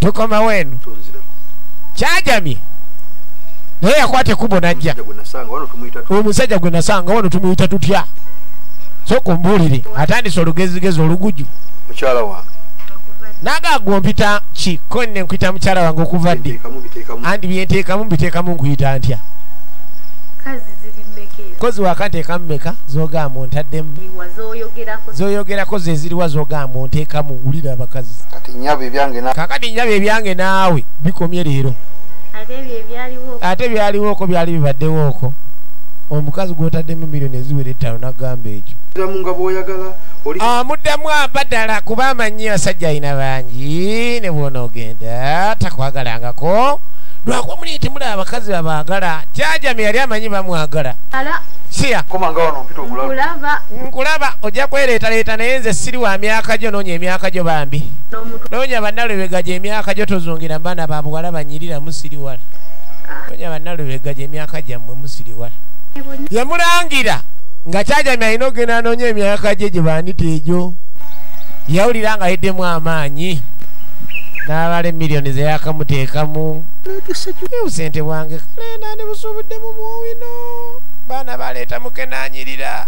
Tukomawo eno. Kyajamye naye yakwata ekkubo n'ajja. Omusajja gwe nasanga wano tumuyita tutya? Sooka ombuulire. Atandise olugezigezi oluguju. Mukyala wange. Naga gwompita ki? Ko nne nkuyita mukyala wange okuva ddi? Andi byenteekamu mbiteekamu nkuyita ntya? Kozi wakanteekamu meka z'ogamba ontaddemu. Z'oyogerako ze ziriwa z'ogamba onteekamu. Wulira abakazi. Kakati nnyabo ebyange naawe bikomye leero. Ate byaliwooko byali bibaddewooko. Omukazi gw'otaddemu miliyoni eziwera 5 n'agamba ekyo. Amuddamu abadala kuba amanyi abasajja alina bangi ne bw'onoogenda takwagalangako. Lwakuba muli temulaba abakazi babaagala. Kyajamye yali amanyi bamwagala. Siya. Nkulaba ojja kwereetaleeta naye nze siri wa myaka gyo, noonya emyaka gyo bambi. Noonya bannalubega gye emyaka gyo, tozungira baana ba buwala banyirira musiriwala. Noonya bannalubega gye emyaka gyammwe musiriwala. Yamulangira nga Kyajamye alina okugenda anoonya emyaka gye gye bandita egyo. Yawulira nga ayeddemu amaanyi. N'abala emiliyoni ze yakamuteekamu. Obusente bwange kale nandi busuubuddemu muwino. Baana baleeta mukenaanyirira.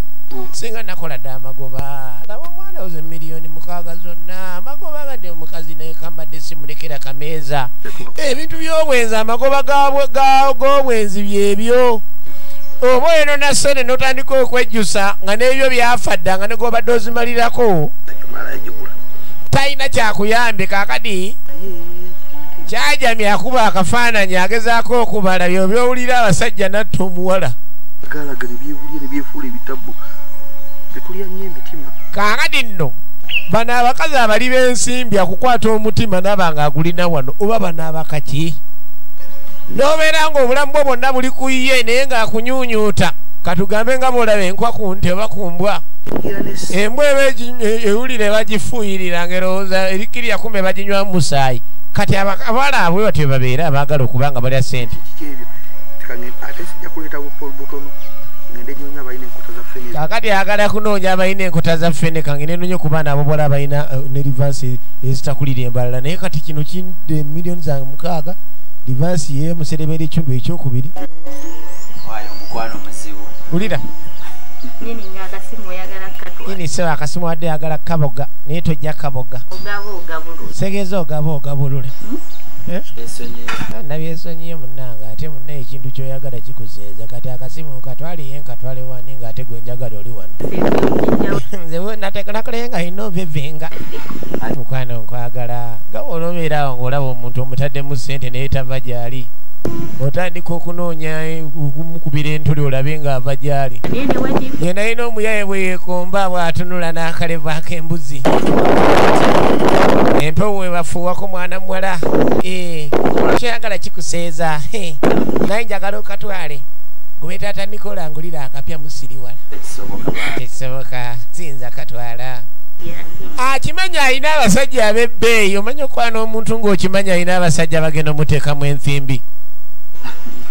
Singa nakola dda amagoba. Laba omwana oze miliyoni 6 zonna. Amagoba gadde omukazi naye kambadde simulekera kameeza. Ebintu by'obwenzi amagoba g'obwenzi byebyo. Oba eno na ssente n'otandika okwejjusa nga n'ebyo byafa dda nga ne gw'obadde ozimalirako. Talina kyakuyambye. Kaakati Kyajamye akuba akafaananyi agezaako okubala byo by'owulira abasajja natta omuwala. Kaakati nno bano abakazi abali b'ensimbi akukwata omutima n'aba ng'agulina wano oba bano abakaki. N'obeera ng'obulamu bwo bwonna buli ku ye naye ng'akunyuunyuuta. Katugambe nga bw'olaba enkwa ku nte oba ku mbwa. Embwa eba ewulira bagifuuyirira ng'erowooza erikirya kumbe baginywamu musaayi. Kati abawala abo batyo babeera abaagala okuba nga balya ssente. Kaakati ayagala kunoonya abalina enkota za ffene. Kangende noonye ku baana abobuwala abalina ne rivansi ezitakulira embalala. Naye kati kino kidde miliyoni zange 6 rivansi ye muserebera ekitundu ekyokubiri. Wulira. Nyini sebo akasimu wadde ayagala kaboga naye tojja kaboga. Segeeza ogaba ogabulula. Nabyesonyiye munnange ate munnaye ekintu ky'oyagala kikuseeza. Kati akasimu katwaliye nkatwale wani ng'ate gwe njagala oli wano. Nze nakoleye nga alina ovevenga. Mukwano nkwagala. Nga bw'onobeera awo ng'olaba omuntu omutaddemu ssente naye tava gy'ali. Otandika okunoonya okumukubira entuli olabe ng'ava gy'ali. Ye nalina omuyaye bwe yeekomba bw'atunula n'akalevu ak'embuzi. Empewo we bafuuwako mwana muwala. Kyeyagala kikuseeza. Naye njagala okatwale. Gwe taata Nikola ngulira akapya musiriwala. Tekisoboka. Siyinza katwala. Akimanya alina abasajja ab'ebbeeyi. Omanyi okwana omuntu ng'okimanya alina abasajja bagenda omuteekamu ensimbi.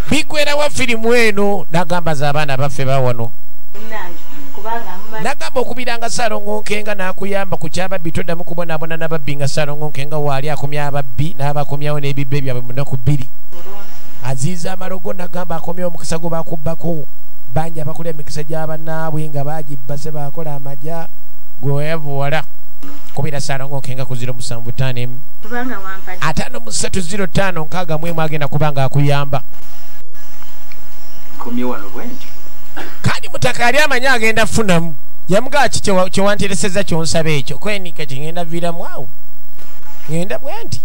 Biggwerawa firimu eno n'agamba za abaana baffe bawano. Nagamba okubiranga Ssalongo Nkenga n'akuyamba ku kyababbi toddamu kubonaabona n'ababbi nga Ssalongo Nkenga waali akomya ababbi n'abakomyawo n'ebibbe byabwe mu nnaku 2. Aziiza amalogo n'agamba akomyawo omukisa gwe bakubbako. Bangi abakola emikisa gy'abannaabwe nga bagibba se baakola amagya gwe wayavuwala. Kubira Ssalongo Nkenga ku 075 5 3 05 61 agenda kubanga akuyamba. Kandi mutaka yali amanyi agenda funamu. Yamugaa ki kyewanteresezza ky'onsaba ekyo? Kweni kati ngenda viiramu awo. Ngenda bwe nti.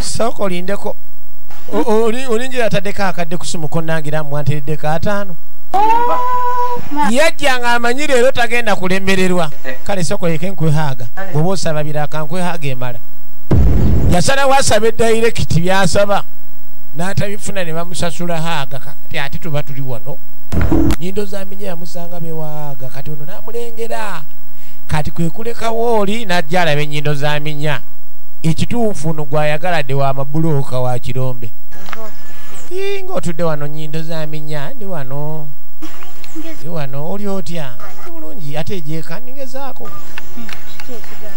Sooka olindeko. Olinga yataddeko akadde ku ssimu konnangira mwantereddeko 5. Yajja ng'amanyi leero tagenda kulemererwa. Kale sooka oleke nkwehaaga. Bw'oba osaba biraka nkwehaaga emala. Yasalawo asaba edirekiti by'asaba. N'atabifuna ne bamusasula haaga. Kati ate tuba tuli wano. Nyindo z'amenye yamusanga bewaaga. Kati ono n'amulengera. Kati kwe kulekawo oli n'ajja alaba ennyindo z'amenya. Ekituufu ono gw'ayagaladde wa mabulooka wa kirombe. Ng'otudde wano nnyindo z'amenya ndi wano. Ndi wano oli otya? Ndi bulungi ate egyeka ningezaako.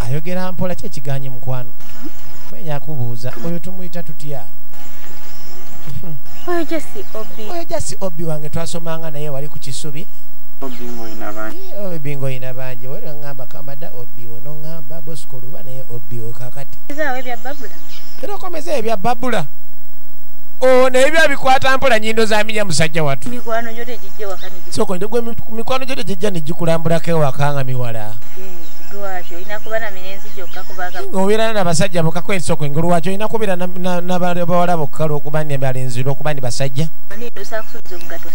Ayogera mpola ki ekiganye mukwano? Menya kubuuza oyo tumuyita tutya? Oyo Jesse Obi. Oyo Jesse Obi wange twasomanga naye wali ku Kisubi. Obi ngoyina bangi. Wali ngamba kambadda Obi ono ngamba Bosco luba naye Obi okakati. Ezaawe ebya Babula. Era okomeza ebya Babula. Ono ebya bikwata mpola nyindo za minya musajja watu. Mikwano gyo tegijja waka ne Soko ndo gwe mikwano gyo tegijja ne gikulambulako ewaka nga miwala. Lwaki olina kuba na mirenzi gyokka kubanga obeera n'abasajja bokka kw'ensoko engulu lwaki olina kubeera n'abawala bokka olw'okuba ni abalenzi olw'okuba ni basajja.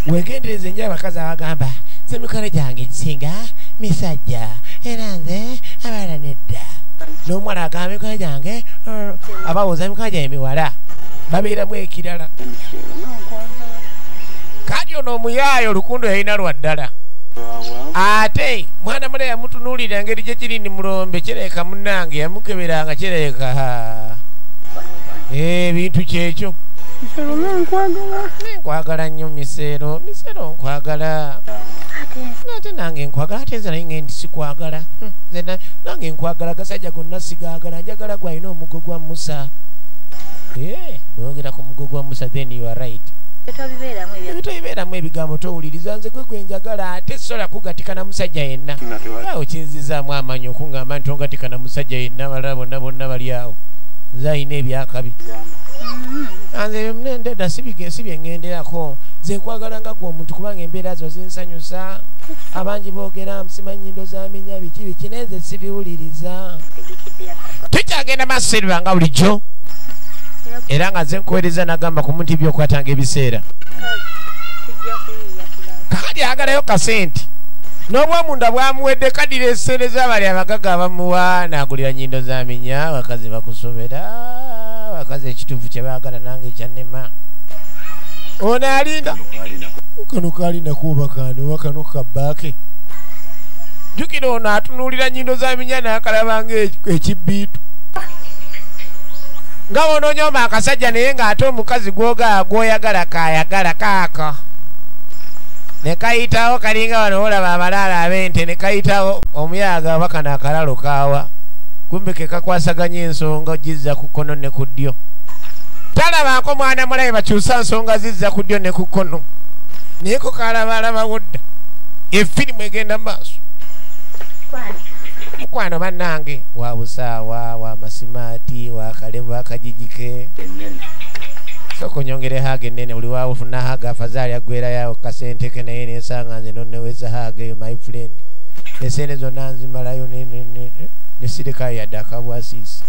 Weegendereze nnyo abakazi abagamba nze mikwano gyange gisinga misajja era nze abaala nedda. N'omuwala agamba mikwano gyange abawoza mikwano gyange miwala babeeramu ekirala. Kati ono omuyaayo olukundo yalina lwa ddala. Ate mwana mula yamutunuulira engeri gye kiri ni mulombe kireka munnange yamukeberanga kireka ebintu kyekyo. Nkwagala nnyo Miseero, Miseero nkwagala. Ate nange nkwagala, ate nze naye ngendi sikwagala. Nze nange nkwagala gasajja gonna sigaagala, njagala gwalina omugo gwa Musa. Bw'oyogera ku mugo gwa Musa then you are right. Tobibeeramu ebigambo towuliriza nze gwe gwe njagala ate sola kugatika na musajja yenna. Awo kinzizaamu amaanyi okungamba nti ongatika na musajja yenna abalala bonna bonna bali awo. Nze alina ebyakabi. Nze ndedda si bye ŋŋenderako. Nze nkwagala nga ggwe omuntu kubanga embeera zo zinsanyusa. Abangi boogera simanyi nnyindo za minya biki biki naye nze sibiwuliriza. Tukyagenda maaso eriba nga bulijjo. Era nga nze nkuweereza n'agamba ku muntu ebyokwatanga ebiseera. Kakati ayagalayo kasente. N'obwamunda bwamuwedde kadira essente z'abali abagagga abamuwa n'agulira nnyindo za minya abakazi bakusobera abakazi ekituufu kye baagala nange kyannema. Ono alinda kano kalinako oba kano oba kano kabbaake. Jjukira ono atunuulira nnyindo za minya n'akalaba ng'ekibbiitu. Nga bw'onoonyooma akasajja naye ng'ate omukazi gw'oyagala kaayagala kaaka. Ne kayitawo kalinga wano olaba abalaalo ab'ente ne kayitawo omuyaga oba kano akalalo kaawa. Kumbe ke kakwasaganya ensonga gizza ku kkono ne ku ddyo. Talabako mwana mulabe bakyusa nsonga zizza ku ddyo ne ku kkono. Naye ko kalabalabawo dda. Efirimu egenda mu maaso. Mukwano bannange wa busaawa wa masimaati wa kalevu akajijike. Soko nyongere haga ennene buli waafuna haga afazaali aggwerayo kasente ke naye nensanga nze nonneweza haga eyo my friend. Esente zonna nzimalayo nesirekayo yadde akabwasiisi.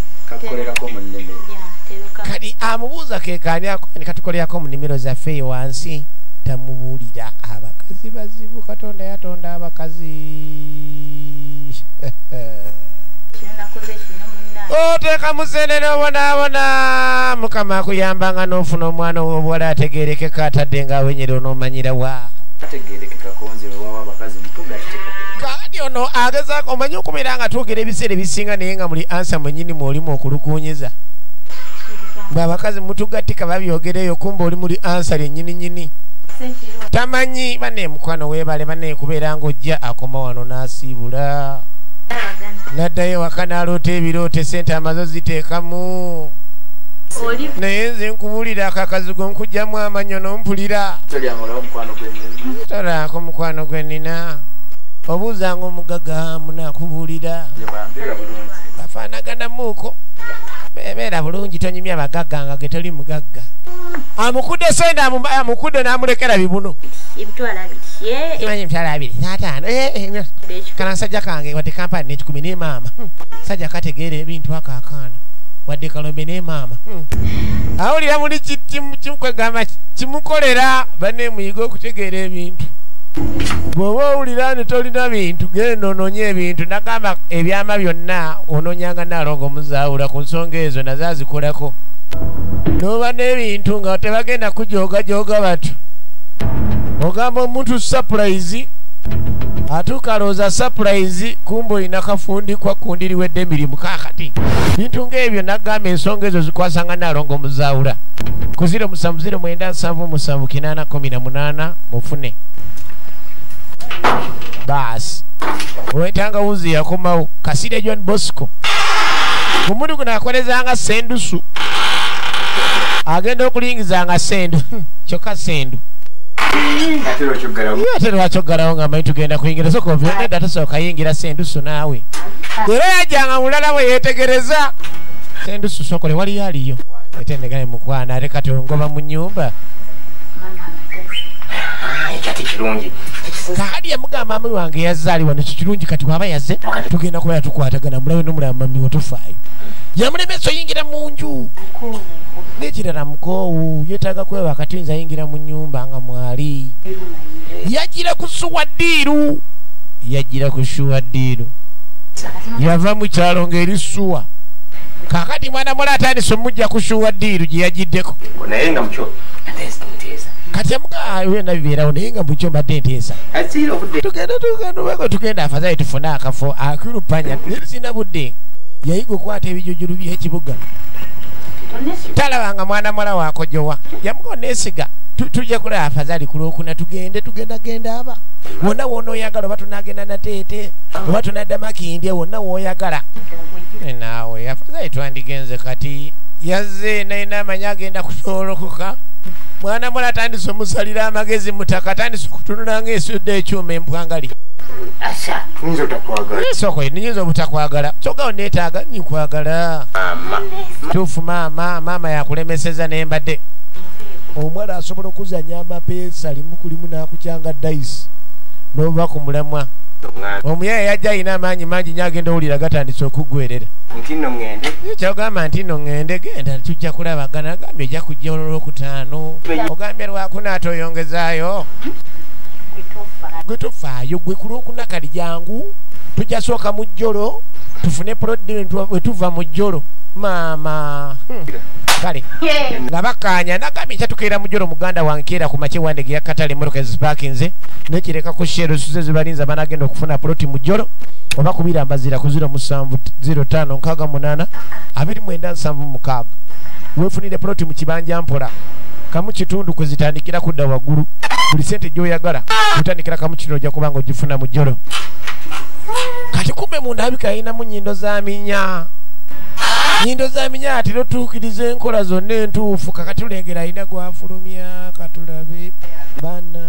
Kati amubuuza keekaani katukolerako mu nnimiro zaffe eyo wansi tamubuulira. Abakazi bazibu, Katonda yatonda abakazi. Oteeka musene n'obonaabona Mukama akuyambanga n'ofuna omwana ow'obuwala ategeerekeka atadde ng'awenyera onoomanyira wa. Kaakati ono agezaako omanyi okubeera nga twogera ebiseera ebisinga naye nga muli ansa mwennyini mw'olimu okulukuunyiza. Bwe abakazi mutugattika babyogereyo kumbe oli muli ansa lyennyini nnyini. Tamanyi banne mukwano weebale banne kubeera ng'ojja akoma wano n'asiibula. N'addayo ewaka n'aloota ebirooto essente amaze oziteekamu. Naye nze nkubuulira ako akazigo nkugyamu amannyo n'ompulira. Tolaako mukwano gwe nnina. Obuuzanga omugagga munaakubuulira. Bafaanaganamuuko. Beera bulungi tonyumya abagagga nga ge toli mugagga. Amukudde sente amukudde n'amulekera bibuno. Emitwalo abiri n'ataano. Kana nsajja kange wadde kampani n'ekikumi ne maama. Sajja kategeera ebintu ako akaana. Wadde kalombe ne maama. Awulira muli kimukwegamba kimukolera banne muyige okutegeera ebintu. Bw'oba owulira nti tolina bintu genda onoonye ebintu. Nagamba ebyama byonna onoonyanga Nnaalongo Muzaawula ku nsonga ezo nazo azikolako. N'oba n'ebintu nga tebagenda kujoogajooga batu. Ogamba omuntu surprise atuuka alowooza surprise kumbe olina kafundikwa kundi liwedde emirimu kaakati. Bintu ng'ebyo nagamba ensonga ezo zikwasanga Nnaalongo Muzaawula. Ku 070977 818 mufune. Baasi ow'entangawuzi yakomawo Kasirye John Bosco omuntu guno akolezanga sendusu agenda okulingiza sendu kyokka sendu ate lwaki oggalawo nga manyi tugenda kuyingira soka ovendedda tosooka yingira sendusu naawe era yajjanga mulala bwe yeetegereza sendusu sokole waliyo aliyo etendegane mukwana ate kati ongoba mu nnyumba. Ekyo kirungi. Kakati yamugamba mami wange yazze ali wano kikirungi kati waba yazze tugenda kubeera tukwatagana mulabe n'omulala mami wetufaayo yamulemesa oyingira mu nju n'ekirala mukoowu yeetaaga kwebaka tuyinza ayingira mu nnyumba nga mwali yagira ku sure deal yagira ku sure deal yava mu kyalo ng'eri sure kakati mwana muwala atandise omujja ku sure deal gye yagiddeko. Naye nga mukyo nteesa. Kati yamugaa byonna bibeerawo naye nga mukyo mbadde nteesa. Asiira obudde. Tugenda tugenda tugenda afadhali tufune akafo akirupanya sina budde yayiga okwata ebijujulu by'ekibuga talabanga mwana muwala wakojowa yamuga oneesiga tujja kulaba afadhali ku lwokuna tugende tugenda genda aba wonna wonna oyagala oba tunagenda Nateete oba tunadda Makindye wonna w'oyagala naawe afadhali twandigenze kati yazze nalina amanyi agenda kutoolokoka mwana muwala atandise omusalira amagezi mutaka atandise okutunula ng'esudde ekyuma empwangali. Asa nyinza otakwagala. Soko nyinza obutakwagala kyokka oneetaaga nkwagala. Maama. Tuufu maama maama yakulemeseza naye mbadde omuwala asobola okuzanya amapeesa limu kulimu n'akukyanga dayisi n'ova ku mulamwa. Omuyaye yajja alina amaanyi mangi nnyo agenda owulira gatandise okuggwerera. Nti nno ŋŋende. Kyogamba nti nno ŋŋende genda tujja kulabagana agambye ojja kujja olwokutaano ogambye lwakuna ate oyongezaayo gwe tofaayo gwe ku lwokuna kali jangu tujja sooka mu jjolo tufune polodi bwe tuva mu jjolo maama. Kale nga bakkaanya nagambye nkyatukeera mu jjolo muganda wange keera ku makye wandege yakatale emmotoka ezipaakinze nekireka ku shero suze zibalinza banagenda okufuna poloti mu jjolo oba kubira mbazira ku 07 05 68 29 76 weefunire poloti mu kibanja mpola kamu kitundu kwe zitandikira kudda waggulu buli sente gy'oyagala kutandikira kamu kino ojja kubanga ogifuna mu jjolo kati kumbe mu ndabika yalinamu nnyindo za minya nnyindo za minya atera otuukiriza enkola zonna entuufu kakati tulengera alina gwafulumya katulabe bana.